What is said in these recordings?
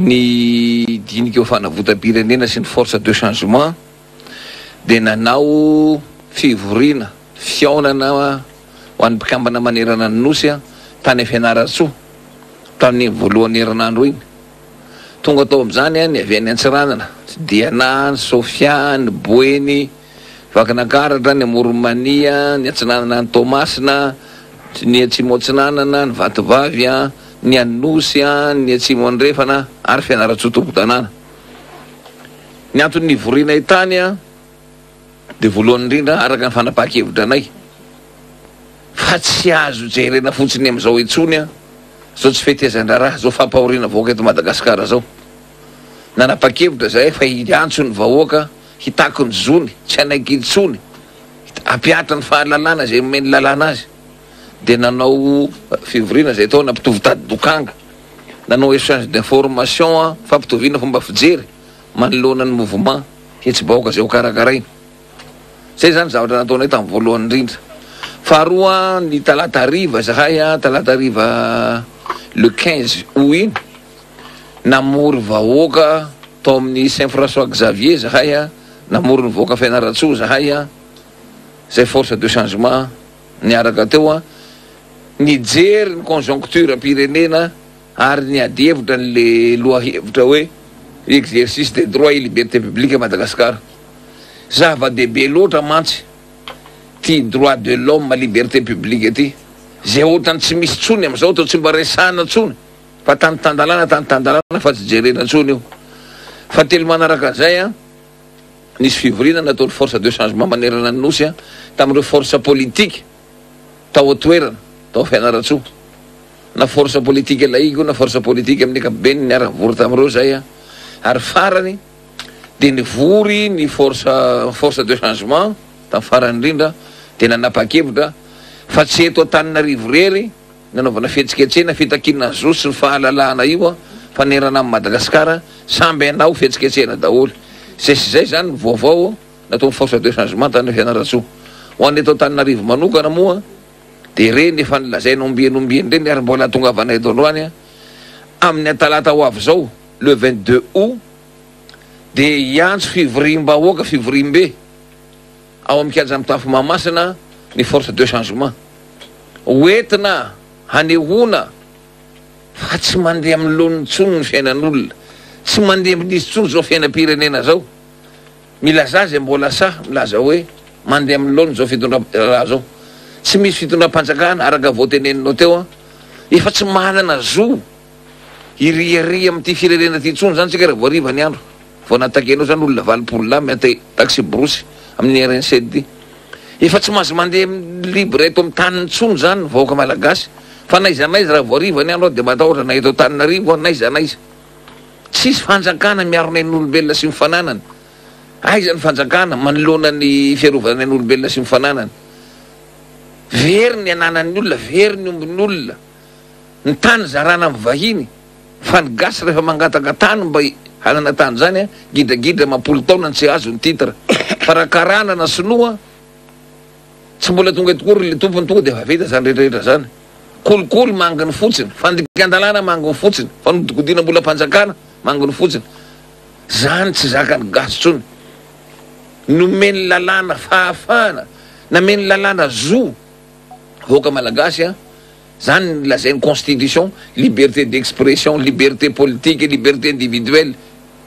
Ny dinika ho fanavotam-pirenena sy ny force de changement dia nanao fivoriana, fihaonana ho an'ny mpikambana manerana ny Nosy tany Fianarantsoa tamin'iny voalohan'ny herinandro iny. Tonga tao amin'izany ny avy any Antsiranana, Diana, ny Sofia, ny Boeny, Vakinankaratra, ny Amoron'i Mania, ny Atsinanana any Toamasina, ny Atsimo Atsinanana, ny Vatovavy, ny Anosy, ny Atsimo Andrefana ary Fianarantsoa tompon-tanàna. Ny antony nivorianay tany dia voalohany indrindra araka ny fanapahan-kevitra anay fa tsy azo jerena fotsiny amin'izao intsony izao tsy fetezan-draharaha, izao fampahoriana vahoaka eto Madagasikara izao. Nanapa-kevitra izahay fa hiantso ny vahoaka hitaky ny zony, tsy hanaiky intsony, hampihatra ny fahalalana izay omen'ny lalàna azy. Dia nanao fivoriana izay tao nampitovy tady dokanga, nanao échange d'information, fampitoviana fomba fijery manoloana ny mouvement hetsi-bahoaka izay hokarakaraina. Izay izany zavatra nataonay tamin'ny voalohany indrindra. Faharoa, ny talata hariva izahay, talata hariva le 15 août iny, Namory vahoaka tao amin'ny Saint François Xavier zahay, namory ny vahoaka Fianarantsoa zahay, zay force de changement niaraka teo, nijery ny conjoncture pirenena ary niady hevitra an'le lohahevitra hoe exercice des droits et libertés publiques à Madagascar. Zava-dehibe loatra mantsy ty droit de l'homme, liberté publique ty, zay ohatran'ny tsy misy tsony amizao, toa tsy mba resahana tsony. Fa tany tan-dalàna tany tan-dalàna fa tsy jerena intsony io. Fahatelo manaraka an'izay an, nisy fivoriana nataon'ny force de changement manerana ny Nosy an, tamin'ireo force politique tao an-toerana, tao Fianarantsoa. Na force politique laïque io na force politique amin'ny ankapobeny niara-nivory tamin'ireo izay an. Ary farany dia nivory ny force force de changement tamin'ny farany indrindra dia nanapa-kevitra fa tsy eto Antananarivo irery Nanaovana fihetsiketsehana fitakiana ny zo sy ny fahalalahana io fa ny erana amin'i Madagasikara samby hanao fihetsiketsehana daholo. Izay sy izay izany ny vaovao nataon'ny Force de changement tany Fianarantsoa. Ho an'ny eto Antananarivo manokana moa dia ireny efa nolazaina ombieny ombieny ireny ary mbola hahatongavana eto androany amin'ny talata ho avy izao le 22 août dia hiantso fivoriam-bahoaka fivoriambe ao amin'ny kianja mitafo Mahamasina ny Force de changement. Ho entina hanehoana fa tsy mandeha amin'ny laoniny intsony ny fiainan'olona. Tsy mandeha amin'izy intsony izao fiainam-pirenena izao. Milazà izay mbola sahy milaza hoe mandeha amin'ny laoniny izao fitondram-raharaha izao. Tsy misy fitondram-panjakana araka voateneninao teo an. Efa tsy manana zo hiriaria amin'ity firenena ity intsony izany isika raha vao hariva ny andro. Vao natakenao zany olona 80 lahy miate taxi brousse amin'ny RNC ity. Efa tsy mahazo mandeha libre eto amin'ny tany intsony zany ny vahoaka malagasy fa n'aiza n'aiza raha vao hariva ny andro aho dia matahotra na eto Antananarivo aho n'aiza n'aiza. Tsisy fanjakana miaro ny ain'olombelona sy ny fananany. Aiza ny fanjakana manoloana ny fiarovana ny ain'olombelona sy ny fananany. Very ny ananan'ny olona, very ny ombin'ny olona. Ny tany zarana amin'ny vahiny. Fa ny gasy rehefa mangataka tany mba hanana tany zany a, gidragidra amapolo taona tsy azo ny titre. Fa raha karana na sinoa tsy mbola tonga eto kory le tompony tonga dia efa vita zany rehetra rehetra zany. Kolikoly manginy fotsiny, fandikan-dalàna manginy fotsiny, fanodikodinam-bolam-panjakana manginy fotsiny. Zany tsy zakan'ny gasy tsony. Nomen'ny lalàna fahafahana, namen'ny lalàna zo vahoaka malagasy a. Zany ny lazain'ny constitution, liberté d'expression, liberté politique, liberté individuelle,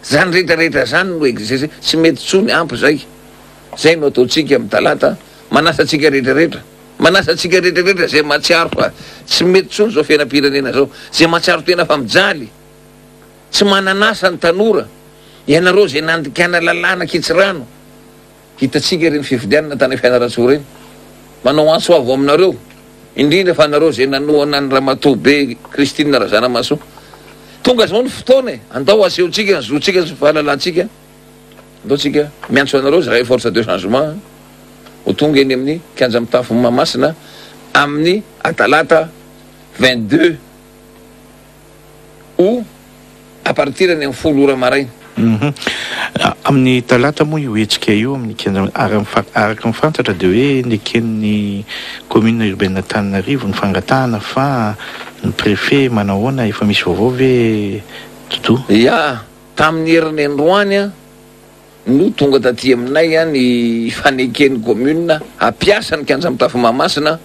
zany rehetra rehetra zany no exercer, tsy mety tsony, ampy zay. Zay no ataontsika amin'ny talata, manasa antsika rehetra rehetra, manasa antsika rehetra rehetra zay mahatsiaro fa tsy mety tsony zao fiainam-pirenena zao, zay mahatsiaro tena fa mijaly, tsy manan'asa ny tanora, ianareo zay nandikana lalàna kitsirano, Hitantsika ireny fifidianana tany Fianarantsoa ireny. Manao antso avo aminareo, indrindra fa nareo izay nanohana an'i Ramatoa be Christine Razanamahasoa. Tonga izao ny fotoana e! Andao asehontsika ny zontsika sy ny fahalalantsika. Andao tsika miantso anareo izahay Force de Changement ho tonga eny amin'ny kianja mitafo Mahamasina amin'ny atalata 22 août à partir ny amin'ny 10 ora maraina. Amin'ny talata moa io hetsika io amin'ny kianja araka ny fantatra dia hoe neken'ny commune urbaine Antananarivo ny fangatahana fa ny préfet manahoana efa misy vaovao ve? Doudou. Ya, tamin'ny heriny androany no tonga taty aminay ny faneken'ny commune hampiasa ny kianja mitafo Mahamasina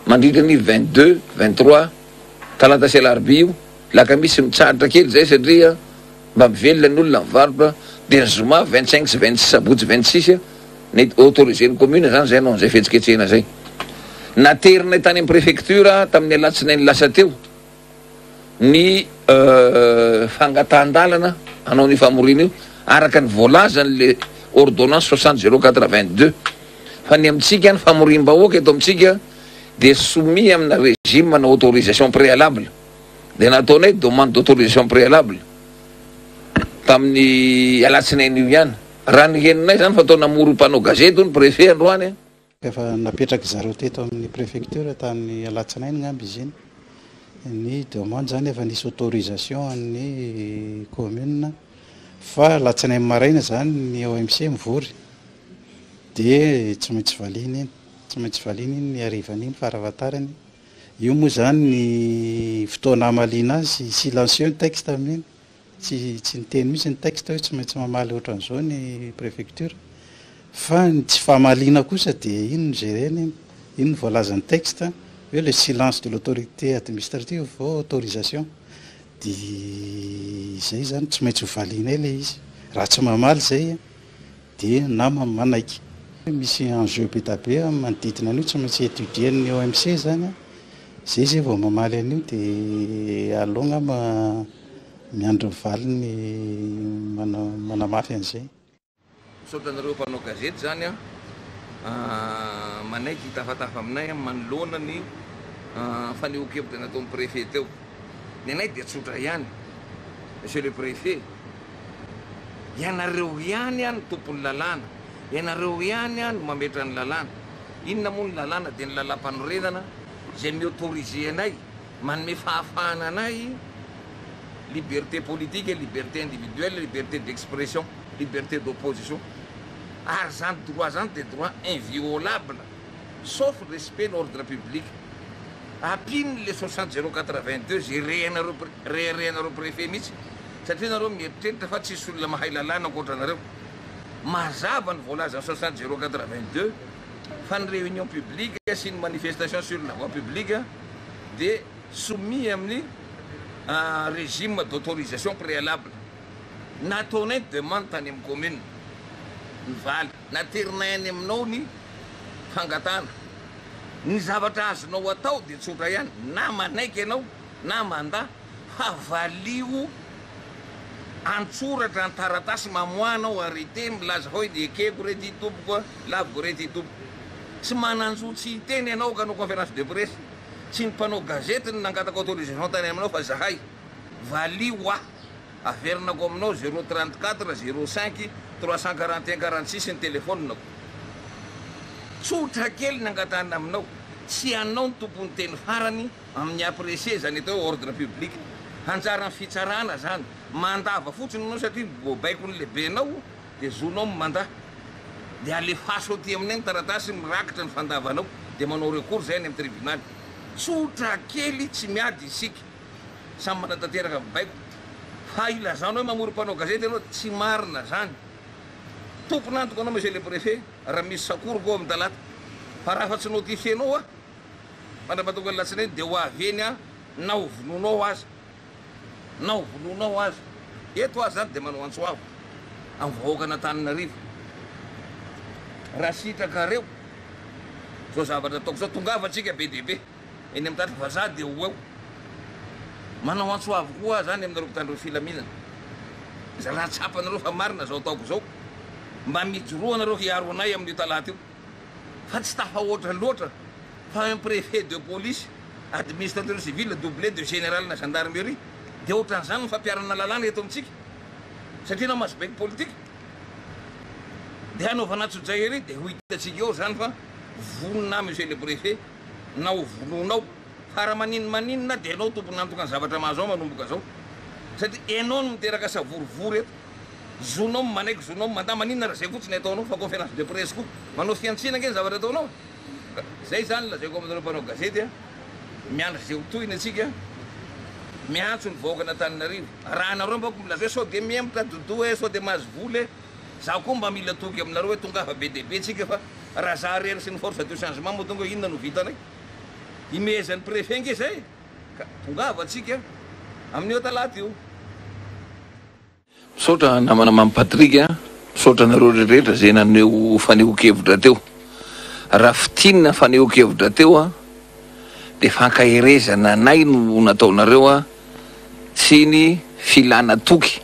mandritra ny 22, 23, talata sy alarobia io. Alakamisy mitsahatra kely izay satria mba mivelona ny olona mivarotra, dia ny zoma 25 sy 26, sabotsy 26 ny autoriser-n'ny commune izany izay hanao an'izay fihetsiketsehana izay. Naterinay tany amin'ny préfecture tamin'ny alatsinainy lasa teo ny fangatahan-dalana hanao an'io famoriana io araka ny voalazan'le ordonnance 60 082 fa ny amintsika ny famoriam-bahoaka eto amintsika dia soumis amina régime na autorisation préalable. Dia nataonay demande d'autorisation préalable tamin'ny alatsinainy io ihany. Raha ny henonay izany fa toa namory mpanao gazety hono préfet androany an. Efa napetrak'i zareo teto amin'ny préfecture tamin'ny alatsinainy ngamba izy iny. Ny demande izany efa nisy autorisation an'ny commune fa alatsinainy maraina izany ny OMC mivory dia tsy maintsy valiana iny. Tsy maintsy valiana iny ny harivan'iny farafahatarany. Io moa izany ny fotoana hamaliana azy, silencieux ny texte amin'iny, tsy tsy niteny mihitsy ny texte hoe tsy maintsy mamaly ohatran'izao ny préfecture, fa ny tsy famaliana kosa dia iny no jerena iny, iny no voalazan'ny texte hoe le silence de l'autorité administrative vaut autorisation, dia izay izany tsy maintsy ho valianay ilay izy, raha tsy mamaly izay dia na manaiky. Misy enjeu be da be manodidina an'io tsy maintsy étudier ny OMC zany an, zay zay vao mamaly an'io dia aleo angamba miandry ny valiny manamafy an'izay. Misaotra anareo mpanao gazety zany an, manaiky hitafatafa aminay manoloana ny fanehoan-kevitra nataon'ny préfet teo. Ny anay dia tsotra ihany, Monsieur le préfet, Ianareo ihany no tompon'ny lalàna, ianareo ihany no mametra ny lalàna. Inona moa ny lalàna? Dia ny lalàmpanorenana izay mi-autoriser anay, manome fahafahana anay, liberté politique, liberté individuelle, liberté d'expression, liberté d'opposition. Ary izany droit izany dia droit inviolable, sauf respect ny ordre public. Ampino le 60 082 izay rehanareo, reharehanareo préfet mihitsy. Satria nareo mieritreritra fa tsisy olona mahay lalàna ankoatra anareo. Mazava ny voalazan'ny 60 082 fa ny réunion publique sy ny manifestation sur la voie publique dia soumis amin'ny régime d'autorisation préalable. Nataonay ny demande tany amin'ny commune. Nivaly. Naterinay any aminao ny fangatahana. Ny zavatra azonao atao dia tsotra ihany, na manaiky ianao na mandà. Fa valio an-tsoratra, an-taratasy, mamoahanao arrêté milaza hoe ekeko re ty tompoko a, laviko re ty tompoko. Tsy manan-jo tsy hiteny ianao ka hanao conférence de presse. Tsy ny mpanao gazety no nangataka autorisation tany aminao fa zahay. Valio aho. Averinako aminao 034 05 341 46 ny telephone-ko. Tsotra kely ny angatahana aminao. Tsy ianao no tompon'ny teny farany. Amin'ny apprécier izany atao hoe ordre public. Anjaran'ny fitsarana izany. Mandava fotsiny ianao satria voabaikon'ny lehibenao dia zonao ny mandà. Dia alefaso aty aminay ny taratasy mirakitra ny fandavanao dia manao recours izay any amin'ny tribunaly. Tsotra kely tsy miady isika. Samy manatanteraka ny baiko. Fa ilazanao hoe mamory mpanao gazety ianao, tsy marina izany. Tompon'antoka anao monsieur le préfet raha misy sakoroka ao amin'ny talata. Fa raha efa tsy notifier-nao aho. Mandra-pahatonga ny latsinainy dia ho avy eny aho na ho vonoinao aza. Na ho vonoinao aza. Eto aho izany dia manao antso avo amin'ny vahoakan'Antananarivo. Raha sitrakareo izao zavatra ataoko izao, tongava tsika be dia be eny amin'ny tany fa za dia ho eo. Manao antso avo koa aho izany aminareo mpitandro ny filaminana. Raha tsapanareo fa marina izao ataoko izao, mba mijoroa nareo hiaro anay amin'io talata io. fa tsy tafahoatra loatra fa un préfet de police, administrateur civil doublé de général na gendarmerie dia ohatran'izany ny fampiharana lalàna eto amintsika satria ianao mahazo baiko politika dia hanaovana antsojay ery dia ho hitantsika eo izany fa vonona aho monsieur le préfet na ho vonoinao fa raha maninomaninona dia ianao tompon'antoka ny zavatra mahazo ao manomboka izao satria ianao no miteraka savorovoro eto. Zonao ny manaiky, zonao ny mandà, maninona raha zay fotsiny ataonao fa conférence de presse koa manao fihantsiana ange ny zavatra ataonao e! Zay zany lazaiko aminareo mpanao gazety a, miandry ze ho tohiny antsika. Miantso ny vahoakan'Antananarivo. Raha nareo manko milaza hoe sao dia mihemotra Doudou e, sao dia mahazo vola e. Zaho koa mba mila toky aminareo hoe tongava be dia be tsika fa raha za rery sy ny force du changement moa tonga eo inona no vitanay? Imehezan'ny préfet nge zay e! Ka tongava tsika amin'io talata io. Misaotra namana Mamy Patrick a, misaotra anareo rehetra izay naneho fanehoan-kevitra teo. Raha fintinina ny fanehoan-kevitra teo a, dia fankaherezana anay no nataonareo a, sy ny filana toky.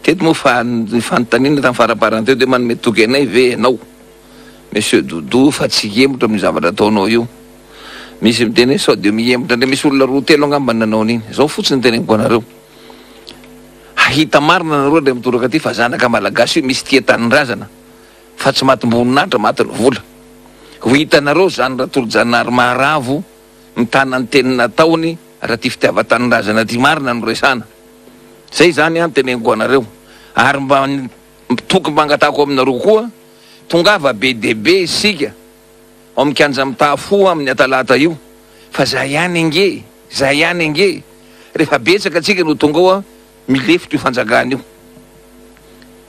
Teto moa fa ny fanontaniana tamin'ny faraparany teo dia manome toky anay ve ianao Monsieur Doudou fa tsy hihemotra amin'io zavatra ataonao io. Misy miteny hoe sao dia mihemotra indray, misy olona roa telo angamba nanao an'iny. Izao fotsiny no teneniko anareo. Hahita marina nareo indray mitoraka aty fa zanaka malagasy io misy tia tanindrazana fa tsy matim-boninahitra matin'ny vola. Ho hitanareo zany Ratolojanahary Maharavo mitana ny teny nataony raha ty fitiavan-tanindrazana ty marina no resahana. Zay zany an teneniko anareo ary mba toky mba angatahako aminareo koa tongava be dia be isika ao amin'ny kianja mitafo amin'ny atalata io fa za ihany ange e, za ihany ange e, rehefa betsaka tsika no tonga ao milefitra io fanjakana io,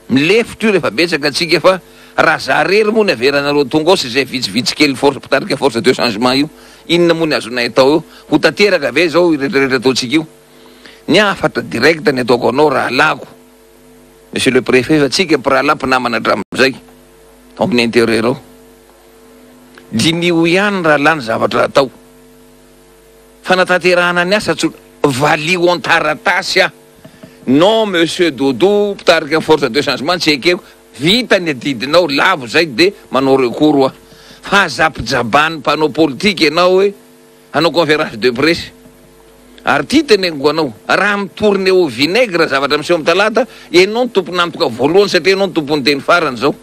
milefitra io rehefa betsaka tsika fa raha za rery moa ny averanareo tonga ao sy izay vitsivitsy kely force mpitarika force de changement io, inona moa ny azonay atao eo, ho tanteraka ve zao io retraretra ataontsika io, ny hafatra direct ny ataoko anao rahalahiko Monsieur le préfet fa tsika mpirahalahy mpinamana hatramin'izay ao amin'ny intérieur ao. Diniho ihany rahalahy ny zavatra atao. Fanatanterahana ny asa tsotra. Valio an-taratasy aho. Non monsieur Doudou mpitarika ny force de changement tsy ekeko. Vita ny adidinao, lavo zay dia manao recours aho. Fa aza ampijabahan'ny mpanao politika ianao hoe hanao conférence de presse. Ary ity teneniko anao, raha mi-tourner au vinaigre zavatra miseho amin'ny talata, ianao no tompon'antoka voalohany satria ianao no tompon'ny teny farany izao.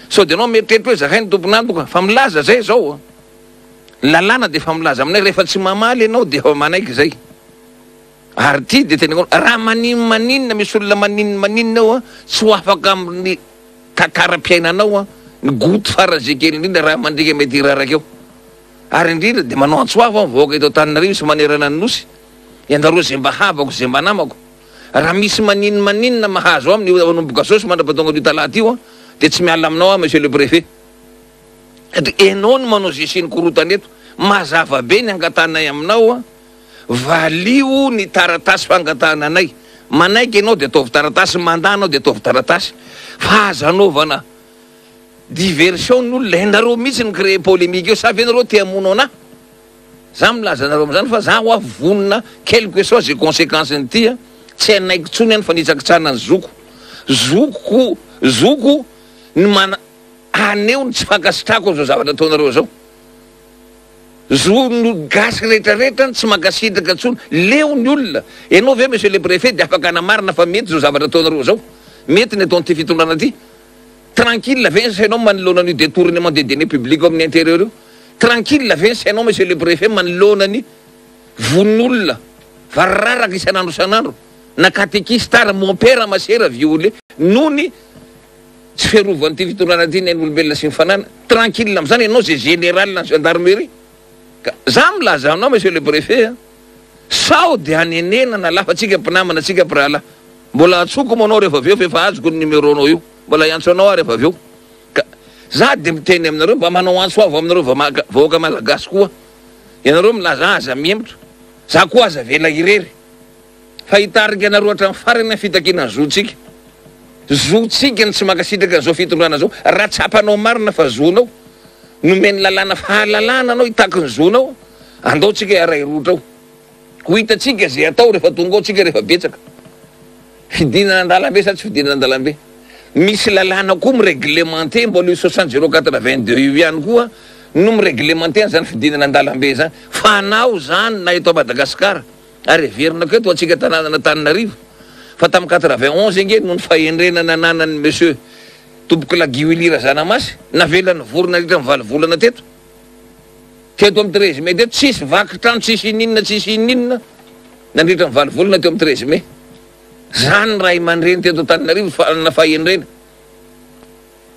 Sao dia ianao mieritreritra hoe zahay no tompon'antoka, fa milaza zay izao an! Ny lalàna dia efa milaza aminay, rehefa tsy mamaly ianao dia efa manaiky izay. Ary ity dia teneniko anao, raha manin maninona, misy olona manin maninona eo an, tsy ho afaka amin'ny tantaram-piainanao an, ny goutte faran'izay kely indrindra raha mandriaka mety hiraraka eo. Ary indrindra dia manao antso avo aho ny vahoaka eto Antananarivo sy manerana ny Nosy, ianareo izay mba havako, izay mba namako, raha misy maninn maninona mahazo aminy io manomboka zao sy mandrapatonga an'io talata io an, dia tsy miala aminao aho Monsieur le Préfet. Satria enao no manao ze siny korotana eto. Mazava be ny angatahanay aminao an, valio ny taratasy fangatahana anay. Manaiky enao dia ataovy taratasy, mandà anao dia ataovy taratasy. Fa aza anaovana Diversion ny olona, ianareo mihitsy no créer polémique eo, sa ve nareo te hamono anah? Za milaza anareo amizany fa za hoa vonona quel que soit ze consequence n'ity a, tsy hanaiky tsony aho ny fanitsakitsahana ny zoko, zoko zoko ny mana haneho ny tsy fankasitrahako an'izao zavatra ataonareo zao, zo ny gasy rehetra rehetra ny tsy mankasitraka tsony, leo ny olona, ianao ve monsieur le préfet de afaka hanamarina fa mety zao zavatra ataonareo zao, mety ny ataon'ity fitondrana ty? Tranquille ve ny sainao manoloana an'io detournement des deniers publics ao amin'ny intérieur io? Tranquille ve ny sainao monsieur le préfet manoloana ny vono olona variraraka isan'andro isan'andro na catéchiste ary mompera masera violé noho ny tsy fiarovan'ity fitondrana ity ny ain'olombelona sy ny fanana? Tranquille amin'izany ianao izay général ny gendarmerie? Ka za milaza aminao monsieur le préfet a, sao dia hanenenana lafa tsika mpinamana tsika mpirahalahy. Mbola antsoko moa anao rehefa avy eo fa efa azoko ny numéro nao io. Mbola hiantso anao aho rehefa avy eo. Ka za dia miteny aminareo mba manao antso avo aminareo vahoaka malagasy koa. Ianareo milaza aza mihemotra. Za koa aza avela irery. Fa hitarika anareo hatramin'ny farany ny fitakiana ny zontsika. Zontsika ny tsy mankasitraka an'izao fitondrana izao. Raha tsapanao marina fa zonao, nomen'ny lalàna fahalalahana anao hitaky ny zonao, andao tsika hiara-hirohotra ao. Ho hitantsika izay atao rehefa tonga ao tsika rehefa betsaka. Fidinana an-dalambe sa tsy fidinana an-dalambe? Misy lalàna koa mi-reglementer, mbola io 60 082 io ihany koa no mi-reglementer an'izany fidinana an-dalambe izany. Fanao izany na eto Madagasikara, ary heverina koa eto antsika tanànan'Antananarivo, fa tamin'ny 91 ange noho ny fahendrena nananan'i Monsieur Tompokolahy Guy Willy Razanamasy, navelan'ny vorona nandritra ny valo volana teto. Teto amin'ny 13 mai teto tsisy vaky trano tsisy ininona tsisy ininona nandritra ny valo volana teo amin'ny 13 mai. Zany ny ray aman-dreny teto Antananarivo fa na fahendrena.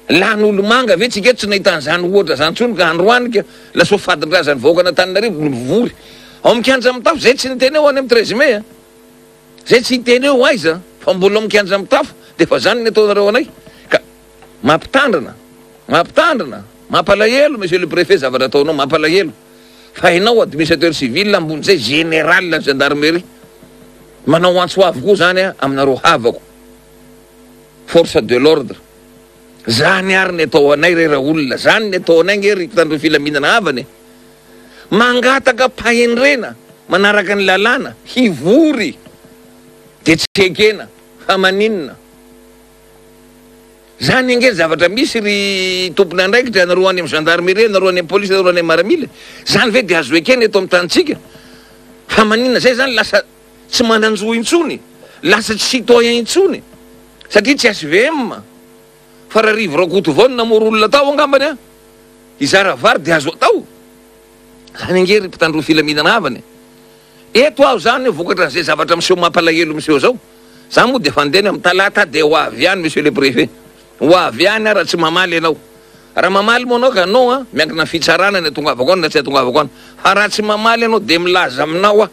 Lany olomanga ve tsika eto tsy nahita an'izany ohatra zany tsony ka androany ka lasa ho fadin-drazan'ny vahoakan'Antananarivo no mivory ao amin'ny kianja mitafo zay tsy niteny eo any amin'ny 13 mai a. Zay tsy hiteny hoe ho aiza fa mbola ao amin'ny kianja mitafo dia efa zany ny ataonareo anay ka mampitandrina, mampitandrina, mampalahelo monsieur le préfet zavatra ataonao mampalahelo fa enao administrateur civil ambon'izay général ny gendarmerie manao antso avo koa zany aho aminareo havako force de l'ordre zany ary ny atao anay re raolona zany ny atao anay nge ry mpitandro filaminana havana e. Mangataka am-pahendrena manaraka ny lalàna hivory dia tsy ekena fa maninona? Zany ange ny zavatra misy ry tompon'andraikitra ianareo any amin'ny gendarmerie, ianareo any amin'ny police, ianareo any amin'ny maramila, zany ve dia azo ekena eto amin'ny tanintsika? Fa maninona zay zany lasa tsy manan-jo intsony, lasa tsy citoyen intsony satria tsy HVM fa raha Rivo Rakotovao no namory olona tao angambany an! Hizara vary dia azo atao? Zany ange ry mpitandro filaminana havana e! Eto aho zany vokatran'izay zavatra miseho mampalahelo miseho zao, za moa dia efa niteny amin'ny talata dia ho avy ihany monsieur le préfet, ho avy ihany aho raha tsy mamaly ianao. Raha mamaly moa anao ka non a, miankina amin'ny fitsarana ny atongavako any na tsy atongavako any. Fa raha tsy mamaly ianao dia milaza aminao aho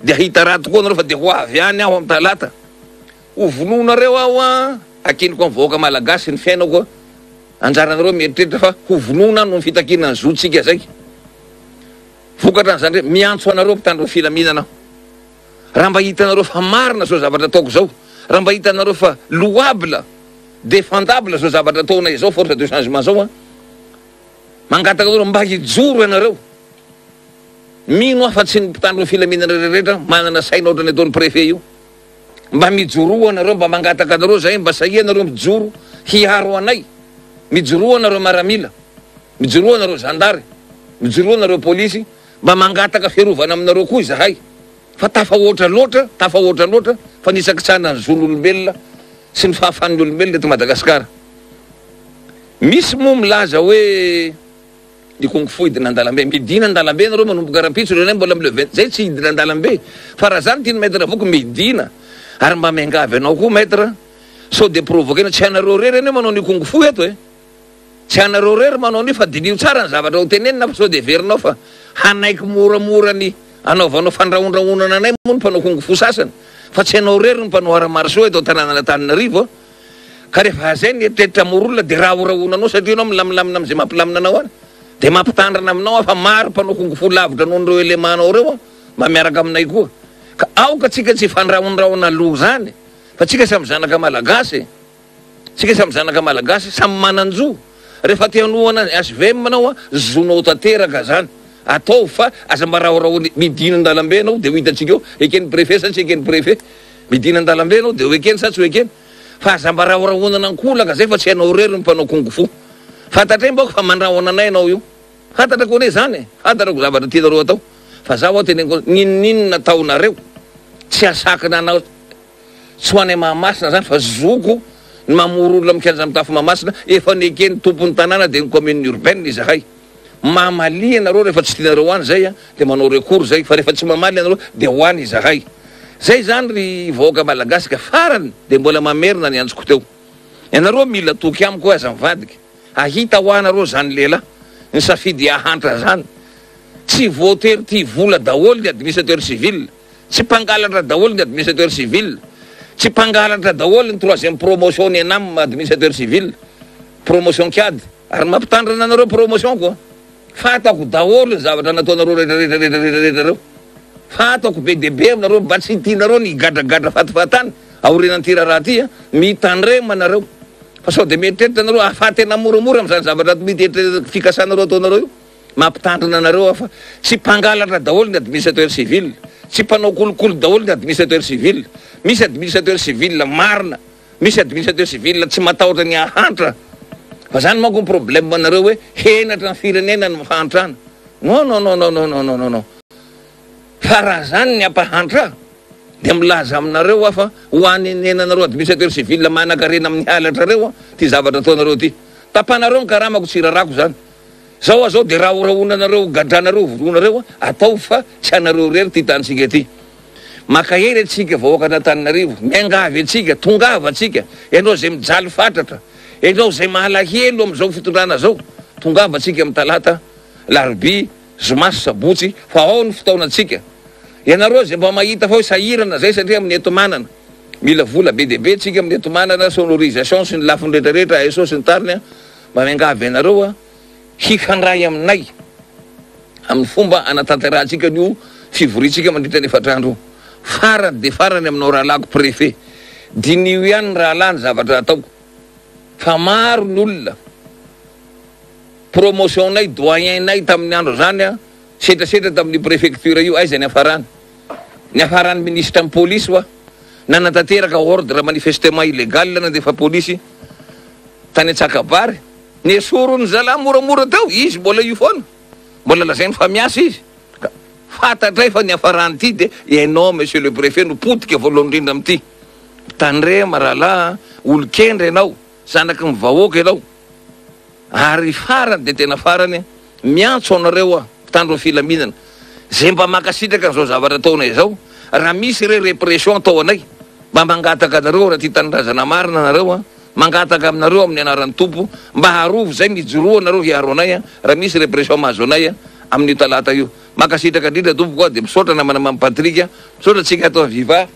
dia hahita raha tokoa nareo fa dia ho avy ihany aho amin'ny talata. Ho vonoinareo aho a, akiniko amin'ny vahoaka malagasy ny fiainako a. Anjaranareo mieritreritra fa ho vonoina noho ny fitakiana ny zontsika zay. Vokatra an'izany re, miantso anareo mpitandro ny filaminana aho. Raha mba hitanareo fa marina zao zavatra ataoko zao, raha mba hitanareo fa louable, defendable zao zavatra ataonay zao, force de changement zao an, mangataka anareo mba hijoro ianareo. Mino aho fa tsy ny mpitandro ny filaminana rehetra manana saina ohatran'ny ataon'ny préfet io. Mba mijoroa nareo, mba mangataka anareo zahay, mba sahia nareo mijoro hiaro anay, mijoroa nareo maramila, mijoroa nareo zandary, mijoroa nareo polisy, mba mangataka fiarovana aminareo koa izahay fa tafahoatra loatra, tafahoatra loatra fanisakitsahana ny zon'olombelona sy ny fahafahan'ny olombelona eto Madagasikara. Misy moa milaza hoe. Ny kung fu hidina andalambe. Midina andalambe nareo manomboka rahampitso ry anay mbola am le 20 zay tsy hidina andalambe fa raha zany tiany maître voky midina ary mba miangavy anao koa maître sao de provoquena tsy anareo rery anie manao ny kung fu eto e tsy anareo rery manao an'io fa diniho tsara ny zavatra ho tenenina fa sao de heverinao fa hanaiky moramora ny anaovanao fandrahondrahonana anay moa ny mpanao kung fu sasany fa tsy anao rery ny mpanao arts martiaux eto an-tanànan'Antananarivo a. Ka rehefa zay ny eritreritra amorolona dia rahorahonanao satria ianao milamindamina amin'izay mampilamina anao any. Dia mampitandrina aminao aho fa maro mpanao kung-fu lavitra noho ireo élément-nao ireo mba miaraka aminay koa. Ka aoka tsika tsy hifandrahondrahona loha zany fa tsika samy zanaka malagasy e. Tsika samy zanaka malagasy, samy manan-jo. Rehefa te hanohana ny HVM anao, zonao tanteraka zany. Ataovy fa aza mba rahorahona midina an-dalambe ianao dia ho hitantsika eo eken'ny préfet sa tsy eken'ny préfet. Midina an-dalambe ianao dia ho ekeny sa tsy ho ekeny? Fa aza mba rahorahonana ankolaka zay fa tsy ianao irery no mpanao kung fu. Fantatray manko fa mandrahona anay ianao io. Fantatrako anie zany e. Fantatrako zavatra tianareo atao. Fa za hoa teneniko n'inon'inona ataonareo tsy hahasakana anao tsy ho any Mahamasina zany fa zoko ny mamory olona amin'ny kianja mitafo Mahamasina efa neken'ny tompon'ny tanàna dia ny commune urbaine izahay. Mamalia ianareo rehefa tsy tianareo ho any zay a, dia manao recours zay, fa rehefa tsy mamaly ianareo dia ho any izahay. Zay zany ry vahoaka malagasy ka farany dia mbola mamerina ny antsoko teo. Ianareo mila toky amiko hoe aza mivadika. Hahita hoa nareo zany lehilahy nisafidy hahantra zany. Tsy voatery tia vola daholo ny administrateur civil, tsy mpangalatra daholo ny administrateur civil, tsy mpangalatra daholo ny troisième promotion ny ENAM administrateur civil, promotion kiady. Ary mampitandrina anareo promotion ko a! Fantako daholo ny zavatra nataonareo rehetra rehetra rehetra rehetra rehetra reo. Fantako be dia be aminareo mba tsy tianareo ny higadragadra fatifahatany aorianan'ity raharaha ity a! Mitandrema nareo fa sao dia mieritreritra nareo hahafaty anah moramora amin'izany zavatra mety eritrereta fikasanareo ataonareo io. Mampitandrina anareo aho fa tsy mpangalatra daholo ny administrateur civil, tsy mpanao kolikoly daholo ny administrateur civil. Misy administrateur civil marina. Misy administrateur civil tsy matahotra ny hahantra fa zany manko ny problème nareo hoe henatra ny firenena ny fahantrana non non non non non non non non fa raha zany ny hampahantra dia milaza aminareo aho fa ho anenenanareo administrateur civil manakarena amin'ny halatra reo ty zavatra ataonareo ty tapanareo ny karamako tsy rarako zany Zao aho zao de rahorahonanareo gadranareo vonoinareo ataovy fa tsy anareo irery ty tanintsika ty. Makahery antsika vahoakan'Antananarivo, miangavy antsika, tongava antsika, ianao zay mijaly fatratra, ianao zay malahelo amizao fitondrana zao, tongava antsika am talata, larobia, zoma sy sabotsy fa ao ny fotaonantsika. Ianareo izay mba mahita fa hoe sahirana zay satria amin'ny enti-manana, mila vola be dia be tsika amin'ny enti-manana, sonorisation sy ny lafiny rehetra rehetra, ASO sy ny tariny an, mba miangavy anareo aho hifandray aminay amin'ny fomba hanatanterahantsika an'io fivoriantsika mandritra ny efatra andro io. Farany dia farany aminao rahalahiko préfet, diniho ihany ny rahalahy ny zavatra ataoko fa maro ny olona, promotion-nay, doyen-nay tamin'ny andro izany an, Setrasetra tamin'io préfecture io, aiza niafarany? Niafaran'ny minisitra ny polisy hoa, nanatanteraka ordre manifestement illégal nandefa polisy tany Antsakabary, nesoriny zalahy moramora teo, izy mbola io foana, mbola lazainy fa miasa izy, ka fantatray fa niafaran'ity dia ianao monsieur le préfet no potika voalohany indrindra amin'ity, mitandrema rahalahy a, olon-kendry ianao, zanaky ny vahoaka ianao. Ary farany dia tena farany, miantso anareo aho, mpitandro ny filaminana, izay mba mankasitraka an'izao zavatra ataonay izao, raha misy re répression atao anay, mba mangataka anareo raha tia tanindrazana marina nareo an, mangataka aminareo amin'ny anaran'ny Tompo, mba harovy izay, mijoroa nareo hiaro anay an, raha misy répression mahazo anay an, amin'io talata io. Mankasitraka indrindra tompoko a, dia misaotra namana Mamy Patrick a, misaotra antsika ato amin'ny Viva.